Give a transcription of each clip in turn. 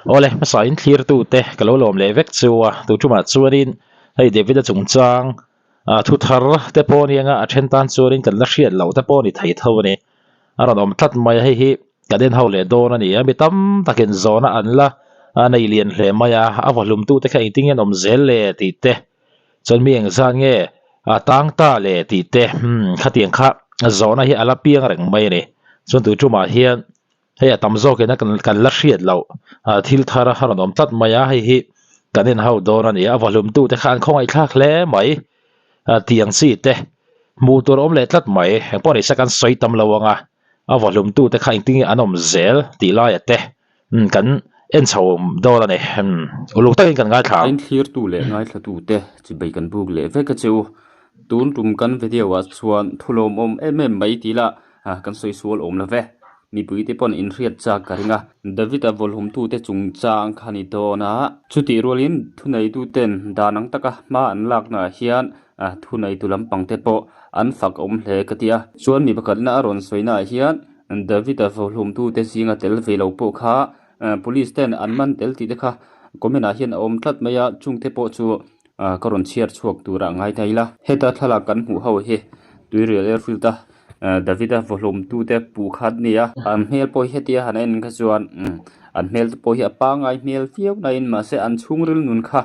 Awle hmasa in thlir tu te ka lo lawm leh vek chu a tu tumah chuanin hei David a chungchang ah thu thar te pawh ania a then tan chuanin kan la hriat loh te pawh a ni thei tho a ni a rawn awm tlat mai a hei hi kan en ho leh dawn a ni a mi tam takin zawhna an la nei lian hle mai a a vahlum tu te kha engtin nge an awm zel le tih te. Chuan mi engzat nge a tang ta le tih te umm khatiang kha zawhna hi a la piang reng mai a ni. Chuan tui tumah hian hei a tam zawkin a kan la hriat loh thil thar a rawn awm tlat mai a, hei hi kan en ho dawn a ni a, vahlumtu te kha an khawngaihthlak hle mai tih ang chi te hmuh tur a awm leh tlat mai. Engpawh ni se kan sawi tam lo ang a, a vahlumtu te kha engtin nge an awm zel tih laia te Umm kan en chho dawn a ni. Umm uluk takin kan ngaithla ang. Ein thlirtu leh ngaithlatute chibei kan buk leh vek a cheu. Tun tum kan video ah chuan thulawmawm em em mai tih lah kan sawi sual awm lo ve. Mipuite pawn inhriat chak ka ring a. David-a vawlhawmtute chungchang kha ni dawn a. Chutih rualin thuneituten dan ang taka hma an laknaah hian thuneitu lampangte pawh an fak awm hle ka ti a. Chuan mi pakhatna a rawn sawinaah hian David-a vawhlumtute zinga tel ve lo pawh kha police ten an man tel tih te kha comment ah hian a awm tlat mai a, chungte pawh chu ka rawn chhiar chhuak turah ngai ta ila. Heta thlalak kan hmuh ho hi Tuirial Airfield a David-a vawhlumtute puh kha an ni a, an hmel pawh hi hetia han en kha chuan an hmel te pawh hi a pangngai hmel viau naiin mahse an chhungril nun kha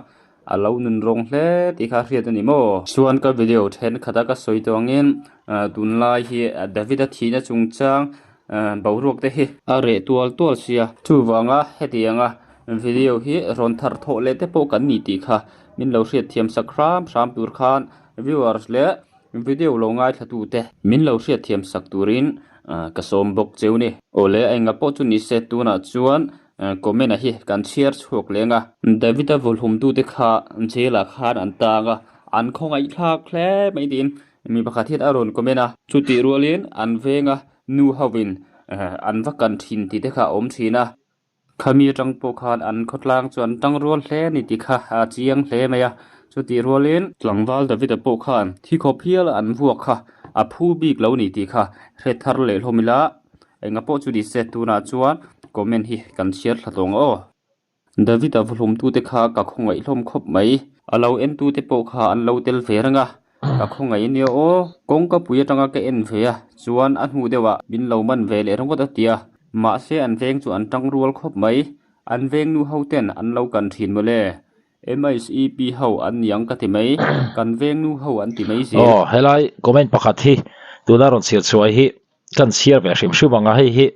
A lo nun rawng hle tih kha hriat a ni maw? Chuan ka video thenkhat a ka sawi tawh angin tunlai hi David-a thihna chungchang boruak te hi a reh tual tual sia. Chuvanga hetianga video hi rawn thar thawh leh te pawh kan ni tih kha min lo hriatthiam sak hram hram tur khan viewers leh video lo ngaithla tu te min lo hriatthiam sak turin ka sawm bawk cheu ni. Awle a enga pawh chu ni se tunah chuan Comment a hi kan chhiar chhuak leng a. David-a vawlhumtute kha jail ah khan an tang a, an khawngaih thlak hle mai tiin mi pakhat hian a rawn comment a. Chutih rualin an venga nu hovin an va kan thin tih te kha a awm thin a. Khami atang pawh khan an khawtlang chu an tang rual hle a ni tih kha a chiang hle mai a. Chutih rualin tlangval David-a pawh khan thi khawp hial an vuak kha a phu bik lo ni tih kha hre thar leh hlawm ila. Enga pawh chu ni se tunah chuan comment hi kan chhiar thla tawng aw. David a vawhlumtute kha ka khawngaih hlawm khawp mai. A lo entute pawh kha an lo tel ve reng a, ka khawngaih ania aw. Kawngka pui atanga ka en ve a, chuan a hnu deuhah min lo man ve leh ringawt a ti a. Mahse an veng chu an tang rual khawp mai. An veng nu ho ten an lo kan thin mawle. MHEP ho an niang ka ti mai, kan veng nu ho an ti mai zel. Aw, helai comment pakhat hi tuna rawn chhiar chhuah hi Kan chhiar ve hrim hrim ang a, hei hi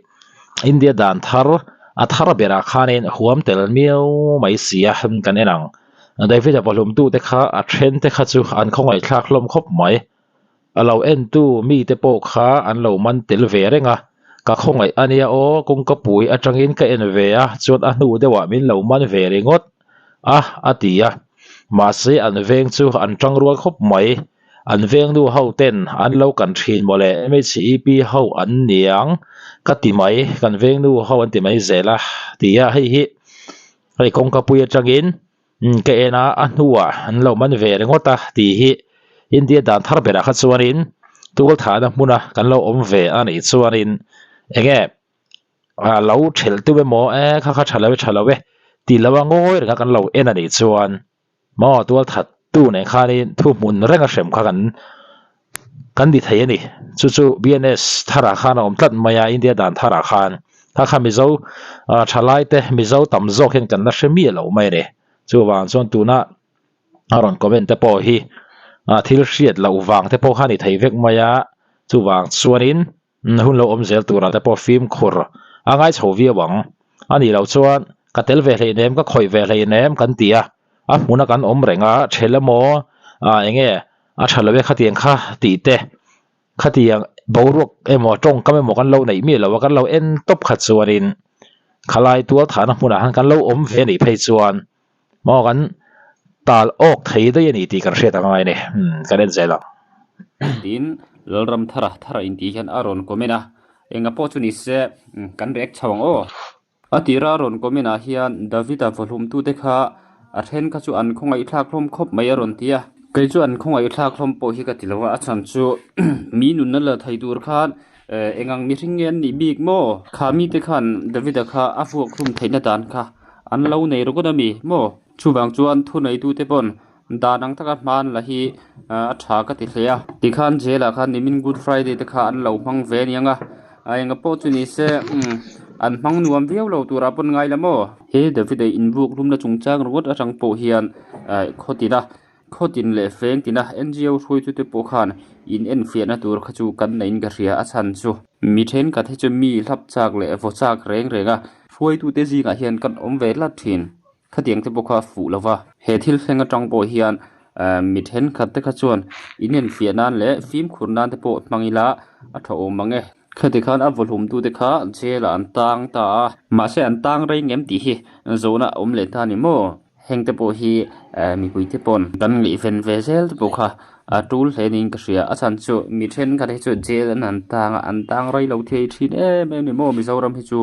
India dan thar a thar berah khanin huam tel miau mai si a kan en ang. David-a vawhlumtute kha a then te kha chu an khawngaihthlak hlawm khawp mai. A lo entu mite pawh kha an lo man tel ve reng a, ka khawngaih a nia aw, kawngka pui atangin ka en ve a, chuan a hnu deuhah min lo man ve ringawt a, a ti a. Mahse an veng chu an tangrual khawp mai. An vengnu ho ten an lo kan thin mawle MHEP ho an niang ka ti mai kan vengnu ho an ti mai zel a ti a hei hi hei kawngka pui atangin ka en a a hnuah an lo man ve ringawt a tih hi India dan thar berah kha chuanin tual thahna hmuna kan lo awm ve a nih chuanin enge a lo thelh tu emaw e kha kha tha lo e tha lo e tih lo a ngawi reng a kan lo en a nih chuan. Maw tual that tu nen khanin thu hmun reng a hrem kha kan kan ti thei a ni. Chu chu BNS tharah khan a awm tlat mai a, India dan tharah khan. Kha kha Mizo thalai te, Mizo tam zawk hian kan la hre miah lo mai a ni. Chuvang chuan tuna a rawn comment te pawh hi thil hriat loh vang te pawh kha a ni thei vek mai a. Chuvang chuanin Hun lo awm zel turah te pawh fimkhur a ngai chho viau ang. A nih loh chuan ka tel ve hleinem, ka khawih ve hleinem kan ti a, a hmuna kan awm reng a, ṭhel emaw eng nge a ṭha lo e khatiang kha tih te, khatiang boruak emaw tawngkam emaw kan lo neih miah lo a, kan lo en tawp khat chuanin khalai tual thahna hmunah khan kan lo awm ve a nih phei chuan maw kan tal awk thei daih a ni tih kan hriat a ngai a ni. Kan en zel ang. Tin, Lalram Thara Thara intih hian a rawn comment a, enga pawh chu ni se kan react chho ang aw. A tira a rawn comment ah hian David-a vawhlumtute kha a then kha chu an khawngaihthlak hlawm khawp mai a rawn ti a. Kei chu an khawngaihthlak hlawm pawh hi ka ti lo a, a chhan chu mi nunna la thei tur khan engang mihring nge an nih bik maw? Kha mite khan David-a kha a vuak hlum theihna dan kha. An lo nei ringawt a mi maw? Chuvang chuan thuneitute pawn dan ang taka hman la hi a tha ka ti hle a. Tikhan jail ah khan nimin Good Friday te kha an lo hmang ve aniang a, enga pawh chu ni se an hmang nuam viau lo turah pawn ngai la maw? He David-a inbuk hlumna chungchang ringawt atang pawh hian khawtin a Khawtin leh fengtina NGO hruaitute pawh khan in enfiahna tur kha chu kan neiin ka hria a chhan chu. Mi thenkhat hi chu mi hlap chak leh vaw chak reng reng a, hruaitute zingah hian kan awm ve tlat thin. Khatiang te pawh kha a fuh lo va. He thil thleng atang pawh hian mi thenkhat te kha chuan in enfiah nan leh fimkhur nan te pawh hmang ila a tha awm mang e. Khati khan a vawhlumtute kha jail ah an tang ta a, mahse an tang rei ngem tih hi zawhna a awm leh ta ni maw? Heng te pawh hi mipui te pawn kan ngaihven ve zel te pawh kha a tul hle niin ka hria. A chhan chu mi thenkhat hi chu jail an han tang a, an tang rei lo thei thin em em ni maw Mizoram hi chu.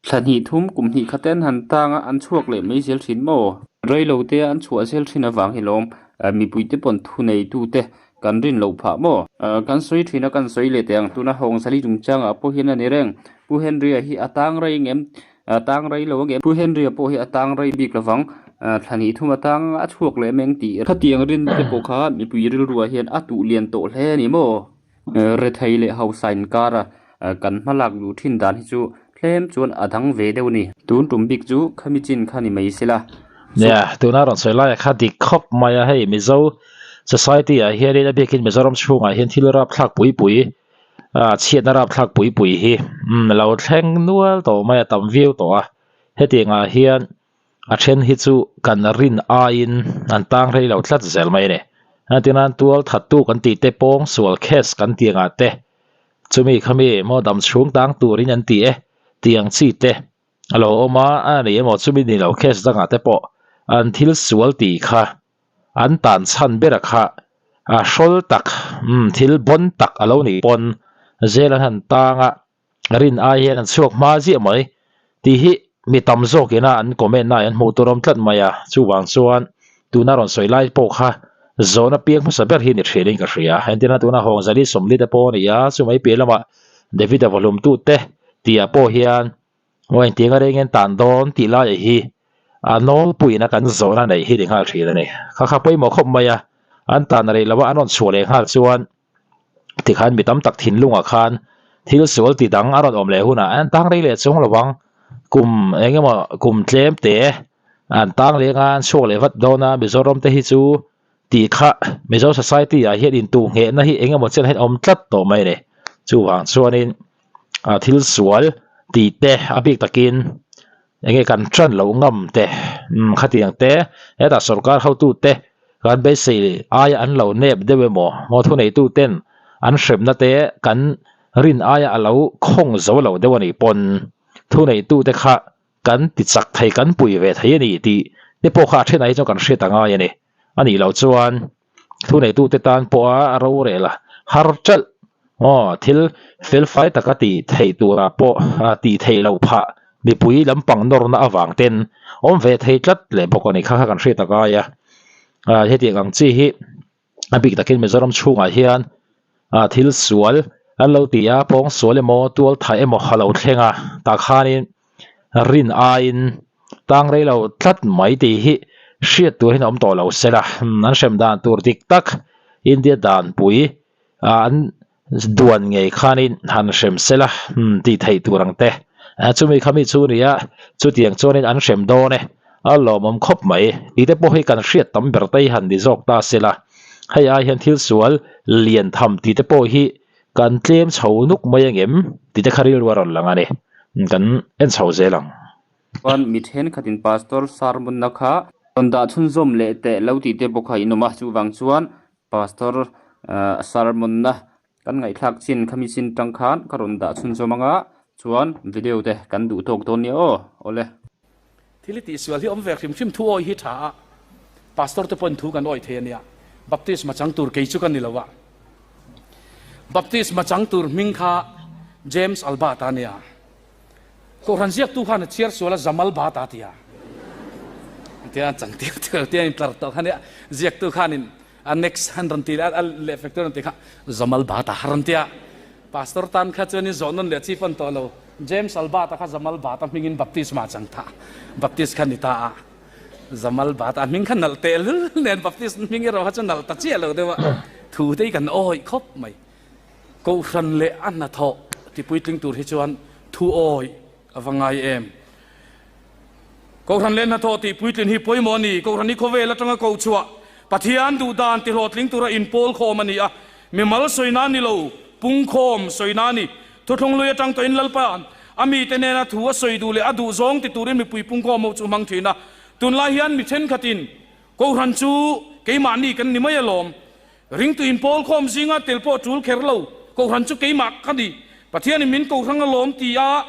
Thla hnih thum kum hnih khat te an han tang a, an chhuak leh mai zel thin maw? Rei lo te an chhuah zel thin avang hi lawm mipui te pawn thuneitu te kan rin loh phah maw? Kan sawi thin a, kan sawi leh teh ang. Tuna Hawngzali chungchangah pawh hian a ni reng. Pu Henry-a hi a tang rei ngem A tang rei lo ange. Pu Henry-a pawh hi a tang rei bik lovang. Thla hnih thum a tang a chhuak leh meng tih. Khatiang rin te pawh kha mipui rilruah hian a tuh lian tawh hle a ni maw? Rethei leh hausa inkara kan hma lak duh thin dan hi chu tlem chuan a dang ve deuh a ni. Tun tum bik chu khami chin kha ni mai sela. Nia, tuna rawn sawi laia kha dik khawp mai a, hei Mizo society ah hianin a biakin Mizoram chhungah hian thil rapthlak pui pui Ah chhiatna rapthlak pui pui hi umm lo thleng nual tawh mai a tam viau tawh a, hetiang ah hian a then hi chu kan rin aiin an tang rei lo tlat zel mai a ni. Entirnan tual thattu kan tih te pawng sual case kan tih angah te chumi khami maw dam chhung tang turin an ti e tih ang chi te a lo awm a, a ni emaw chumi ni lo case dangah te pawh an thil sual tih kha an tan chhan bera kha a hrawl tak umm thil bawn tak a lo nih pawn zel an han tang a, rin ai hian an chhuak hma ziah mai tih hi mi tam zawk ina an comment na an hmuh tur awm tlat mai a, chuvang chuan tuna rawn sawi lai pawh kha zawhna piang hmasa ber hi ni thin in ka hria, entirna tuna Hawngzali Sawmli te pawh a ni a, chumai piah lamah David-a vawhlumtute tihah pawh hian Aw engtiang a reng en tan dawn tih laiah hi a nawlpuiin a kan zawhna neih hi ni nghal thin a ni. Kha kha pawimawh khawp mai a, an tan rei lo a an rawn chhuah leh nghal chuan tikhan mi tam tak thinlungah khan thil sual ti dang a rawn awm leh hunah an tang rei leh chuang lo ang. Kum eng emaw kum tlem te an tang leng a an chhuak leh vat dawn a Mizoram te hi chu tih kha Mizo society ah hian intuhnghehna hi eng emaw chen hian a awm tlat tawh mai a ni. Chuvang chuanin ah thil sual tih te a bik takin eng nge kan tan loh ngam te umm khatiang te hetah sorkar hotu te kan beisei aia an lo nep deuh emaw maw thuneitu ten an hremna te kan rin aia a lo khawng zo lo deuh a nih pawn thuneitu te kha kan ti chak thei kan pui ve thei a ni tih te pawh kha a thenah hi chuan kan hriat a ngai a ni a nih loh chuan Thuneitute tan pawha a rorel a har ṭalh aw, thil felfai taka tih theih turah pawh tih theih loh phah mipui lampang nawrna avang ten awm ve thei tlat leh bawk a ni kha kha kan hriat a ngai a. Hetiang ang chi hi a bik takin Mizoram chhungah hian thil sual an lo ti a, pawng sual emaw tual thah emaw a lo thleng a, tah khanin rin aiin tang rei lo tlat mai tih hi hriat tur hian a awm tawh lo se la, an hrem dan tur dik tak India danpui an duan ngei khanin han hrem se la tih theih tur ang te. Chumi kha mi chu a ni a, chutiang chuanin an hrem dawn e, a lawmawm khawp mai tih te pawh hi kan hriat tam ber te hi han ni zawk ta se la, hei ai hian thil sual lian tham tih te pawh hi Kan tlem chho nuk mai angem tih te kha rilru a rawn lang a ni. Kan en chho zel ang. Chuan mi thenkhatin Pastor sermon-na kha rawn dah chhunzawm leh teh lo tih te bawk kha in awm a, chuvang chuan Pastor sermon-na kan ngaihthlak chin khami chin tang khan ka rawn dah chhunzawm anga chuan video te kan duh tawk dawn nia aw. Awle. Thil i tihsual hi awm ve hrim hrim thu awih hi tha a, Pastor te pawhin thu kan awih thei a nia, Baptisma chang tur kei chu ka ni lo a, Baptisma chang tur hming kha James Albert a nia, Kohhran ziaktu khan a chhiar sual a Jamal Bhat a tia, tia chang tir tir tia in tlar tawh kha nia, ziaktu khanin a next han rawn ti leh a leh fek tur a rawn ti kha Jamal Bhat a rawn tia, Pastor tan kha chuanin zawh nawn leh chi pawn tawh lo. James Albert-a kha Jamal Bhat-a hmingin baptisma chang ta, Baptist kha ni ta a. Jamal Bhat-a hming kha nalh tehlul nen Baptist hming erawh kha chu nalh ta chiah lo deuh a, thu te hi kan awih khawp mai. Kohhran leh a hnathawh tipuitling tur hi chuan thu awih a va ngai em? Kohhran leh hnathawh tih puitlin hi pawimawh a ni. Kohhran hi khawvel atanga koh chhuah Pathian duh dan ti hlawhtling tura inpawl khawm a ni a. Mimal sawina ni lo, pungkhawm sawina a ni. Thuthlung lui atang tawhin Lalpa a mite nena thu a sawi duh leh a duh zawng ti turin mipui pungkhawm ho chu hmang thin a. Tunlai hian mi thenkhatin Kohhran chu keimahni kan ni mai alawm. Ringtu inpawl khawm zinga tel pawh tul kher lo. Kohhran chu keimah ka ni. Pathianin min kohrang alawm ti a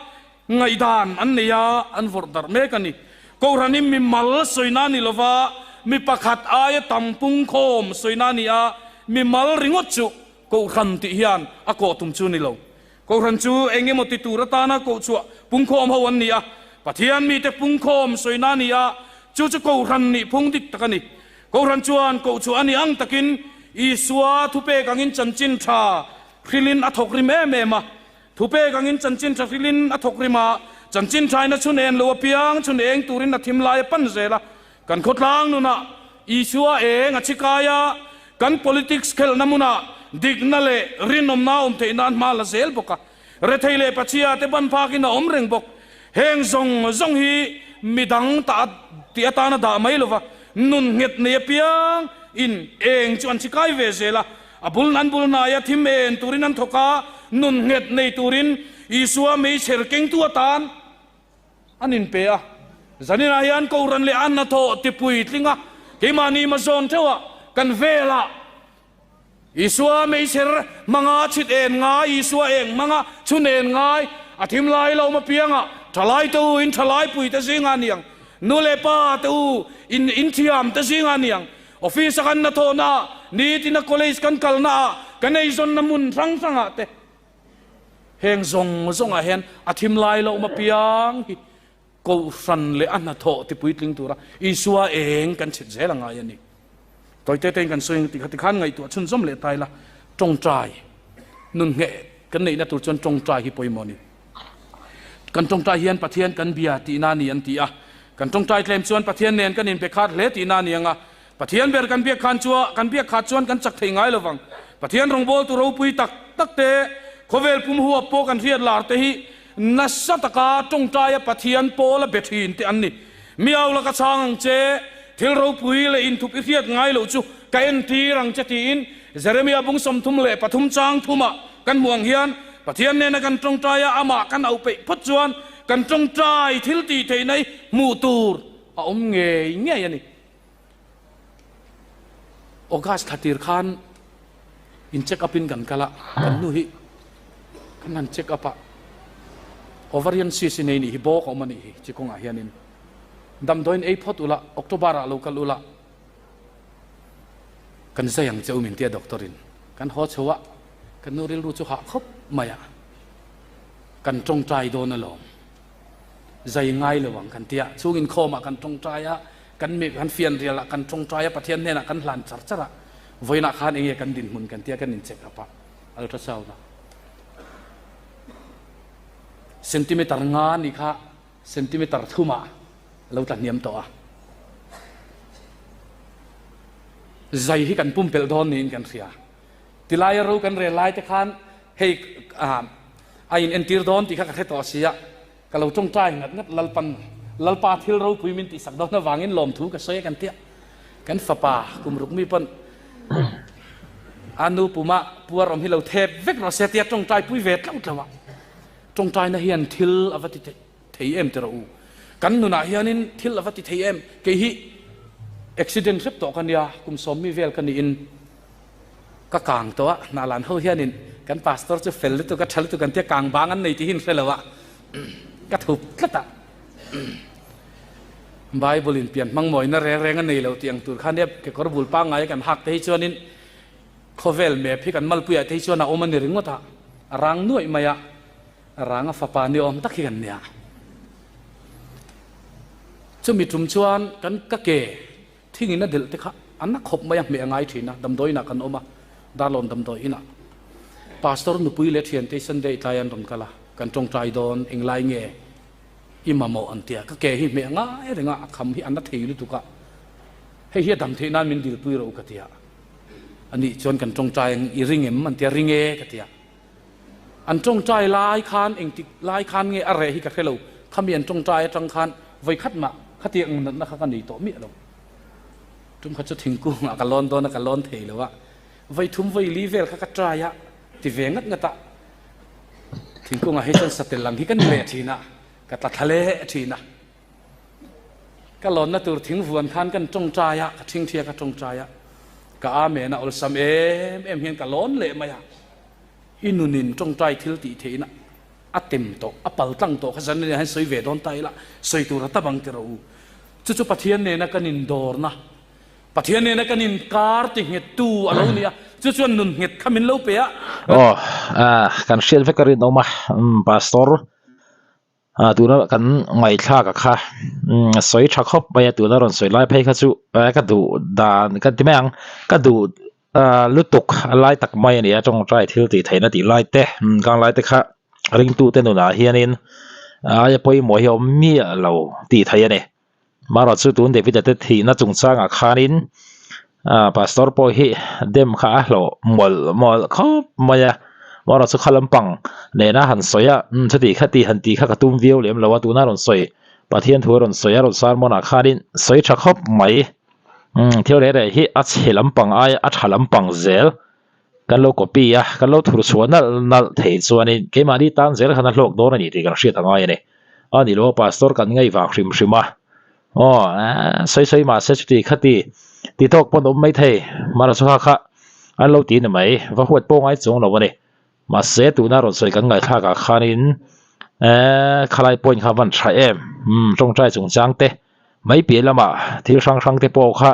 Ngaihdan an nei a, an vawrh darh mek a ni. Kohhran hi mi mal sawina a ni lova, mi pakhat aia tam pungkhawm sawina a ni a, mi mal ringawt chu Kohhran tih hian a kawh tum chu a ni lo. Kohhran chu eng emaw ti tur atana kohchhuah pungkhawm ho an ni a, Pathian mite pungkhawm sawina a ni a, chu chu Kohhran nih phung dik tak a ni. Kohhran chuan kohchhuah a ni ang takin Isua thupek angin chanchin tha hrilhin a thawk rim em em a, Thupek angin chanchin tha hrilhin a thawk rim a, chanchin thaina chhun en lo apiang chhun eng turin a thim lai a pan zel a. Kan khawtlang nunah Isua eng a chhi kai a, kan politics khelhna hmunah dikna leh rinawmna awm theih nan hma la zel bawk a. Rethei leh Pachhia te ban phakin a awm reng bawk. Heng zawng zawng hi midang ta tih atana dah mai lova nun nghet nei apiang in eng chu an chhi kai ve zel a. A bul an bul hnaia thim en turin an thawk a, nun nghet nei turin Isua meichher kengtu atan an inpe a. Zaninah hian Kohhran leh a hnathawh tipui tling a, keimahni hmazawn theuhah kan velah Isua meichher hmanga chhit en ngai, Isua eng hmanga chhun en ngai, a thim lai lo awm apiangah thalai te u in thalai pui te zingah a ni ang, nu leh pa te u in inthiam te zingah a ni ang, Office a kan hnathawhna ah, nitina college kan kalna ah, kan eizawnna hmun hrang hrang ah te heng zawng zawng ah hian a thim lai lo awm apiang hi Kohhran leh a hnathawh ti puitling tura Isua eng kan chhit zel a ngai a ni. Tawite tein kan sawi ang tih kha tikhan ngaihtuah chhunzawm leh ta ila tawngtai nun ngheh kan neihna tur chuan tawngtai hi pawimawh a ni. Kan tawngtai hian Pathian kan bia tihna a ni an ti a. Kan tawngtai tlem chuan Pathian nen kan inbe khat hle tihna a ni ang a. Pathian ber kan biak khan chua kan biak khat chuan kan chak thei ngai lo vang. Pathian rawngbawltu ropui tak tak te, khawvel pum huap pawh kan hriat lar te hi nasa taka tawngtaia Pathian pawla be thin te an ni. Miau la ka chhang ang che, thil ropui leh inthup i hriat ngai loh chu ka entir ang che tiin Jeremia bung 33 chang thumah kan hmuh ang hian Pathian nena kan tawngtaia amah kan auh peih phawt chuan kan tawngtai thil tih theihna hi hmuh tur a awm ngei ngei a ni. August thla tir khan in check up in kan kal a, kan nu hi kan han check up a, ovarian cyst i nei nih hi bawk a awm a nih hi chi kawngah hianin damdawiin ei phawt ula October ah lo kal ula kan zai ang che u min tia doctor in kan haw chho a, kan nu rilru chu hah khawp mai a, kan tawngtai dawn alawm zai ngai lo ang kan tia chhung inkhawmah kan tawngtai a. Kan mi kan fianrial ah kan tawngtai a, Pathian hnenah kan hlan char char a, vawiinah khan enge kan dinhmun kan tia kan in check up a, ultrasound a centimeter nga ni kha centimeter thum ah lo tla hniam tawh a, zai hi kan pumpelh dawn niin kan hria, tilaia ro kan rel lai te khan hei a in entir dawn tih kha ka hre tawh si a. Ka lo tawngtai ngat ngat Lalpan Lalpa thil ropui min tihsak dawn avangin lawmthu ka sawi a kan tia. Kan fapa kum ruk mi pawn a nu puma puar awm hi lo thep vek rawh se tia tawngtai pui ve tlauh tlauh a. Tawngtaina hian thil a va ti thei em tiraw u. Kan nunah hianin thil a va ti thei em. Kei hi accident hrep tawh ka nia kum sawmmi vel ka niin Ka kang tawh a, Hnahlan ho hianin kan pastor chu fel lutuk a, tha lutuk an tia kang bang an nei tih hi in hre lo a, ka thup tlat a. Bible in pian hmang mawina reng reng a nei lo tih ang tur kha nia kekawr bul pangngai a kan hak te hi chuanin khawvel map hi kan malpuiah te hi chuan a awm a ni ringawt a, a rang nuaih mai a, a ranga fapa ni awm tak hi kan nia. Chumi tum chuan kan ka ke Thingin a delh te kha a na khawp mai a, hmeh a ngai thin a, damdawi inah kan awm a, Darlawn damdawi inah. Pastor nupui leh thiante Sunday tlai an rawn kal a. Kan tawngtai dawn englai nge i mamawh an tia, ka ke hi hmeh ngai reng a, a kham hi a na thei lutuk a, hei hi a dam theih nan min dilpui rawh u ka tia. A nih chuan kan tawngtai ang i ring em an tia, ring e ka tia. An tawngtai lai khan engtik lai khan nge a reh hi ka hre lo, khami an tawngtai atang khan vawikhat mah khatiang ang natna kha ka nei tawh miah lo. Tumkhat chu thingkungah ka lawn dawn a, ka lawn thei lo a, vawithum vawili vel kha ka try a, ti ve ngat ngat a, thingkungah hi chuan satel lang hi ka ni leh thin a, ka tla thla leh thin a. Ka lawnna tur thingvuan khan kan tawngtai a, ka thingthia ka tawngtai a, ka amen a awlsam em em hian ka lawn leh mai a. I nunin tawngtai thil tih theihna a tem tawh, a pal tlang tawh kha zan ania hian sawi ve dawn ta ila, sawi tur a tam ang ti rawh u. Chu chu Pathian nena kan indawrna, Pathian nena kan inkar ti nghettu a lo ni a, chu chuan nun nghet kha min lo pe a. Aw, kan hriat vek a rinawm a, Pastor, tuna kan ngaihthlak a kha sawi tha khawp mai a, tuna rawn sawi lai phei kha chu ka duh dan ka ti mai ang, ka duh lutuk a lai tak mai a ni a, tawngtai thil tih theihna tih lai te, khang lai te kha ringtute nunah hianin aia pawimawh hi a awm miah lo tih theih a ni. Marawh chu tun David-a te thihna chungchangah khanin pastor pawh hi dem kha a hlawh mawlh mawlh khawp mai a, marawh chu kha lampang nena han sawi a, chuti khati han tih kha ka tum viau lem lo a, tuna rawn sawi Pathian thu a rawn sawi a rawn sermon ah khanin sawi tha khawp mai. Umm thil reh reh hi a chhe lampang aia a tha lampang zel kan lo copy a, kan lo thur chhuah nalh nalh thei chuanin keimahni tan zel khan a hlawk dawn a ni tih kan hriat a ngai a ni. A ni lo a pastor kan ngaih vang hrim hrim a, aw sawi sawi mahse chuti khati ti tawk pawn awm mai thei, mahse kha kha an lo ti ni mai, va huat pawh ngai chuang lo a ni. Mahse tuna rawn sawi kan ngaihthlak ah khanin eee khalai point kha van tha em umm tawngtai chungchang te mai piah lamah thil hrang hrang te pawh kha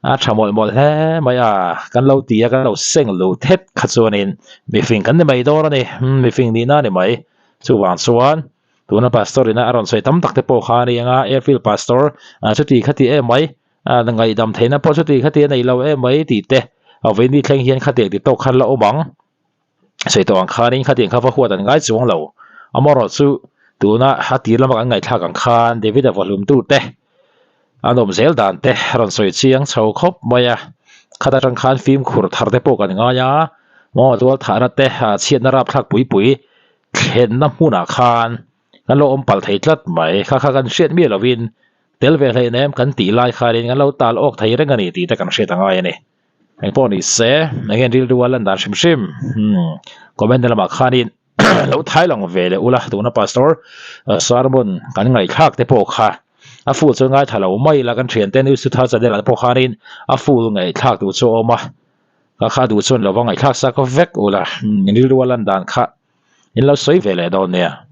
a tha mawlh mawlh hle mai a kan lo ti a kan lo seng lo thet kha chuanin mifing kan ni mai dawn a ni umm mifing nihna a ni mai chuvang chuan tuna pastor ina a rawn sawi tam tak te pawh kha a ni ang a airfield pastor chuti khati em mai ngaihdam theihna pawh chuti khati a nei lo em mai tih te a vawiin thleng hian khatiang ti tawk khan la awm ang. Sawi tawh ang khanin khatiang kha va huat an ngai chuang lo. Amaherawh chu tuna a tir lama kan ngaihthlak ang khan David-a vawhlumtu te an awm zel dan te a rawn sawi chiang chho khawp mai a. Khat atang khan fimkhur thar te pawh kan ngai a, maw tual thahna te chhiatna rapthlak pui pui thlenna hmunah khan kan lo awm palh thei tlat mai. Kha kha kan hriat miah lovin tel ve hleinem kan tih lai khanin kan lo tal awk thei reng a ni tih te kan hriat a ngai a ni. Eng pawh ni se, eng nge rilru a lan dan hrim hrim hmm comment na lamah khanin lo thai lang ve leh ula tuna pastor sermon kan ngaihthlak te pawh kha a full chu ngaithla lo mai ila kan thiante news thu thar channel ah te pawh khanin a full ngaihthlak duh chu a awm a ka kha duh chuan lo va ngaihthlak sak vek ula rilru a lan dan kha in lo sawi ve leh dawn nia.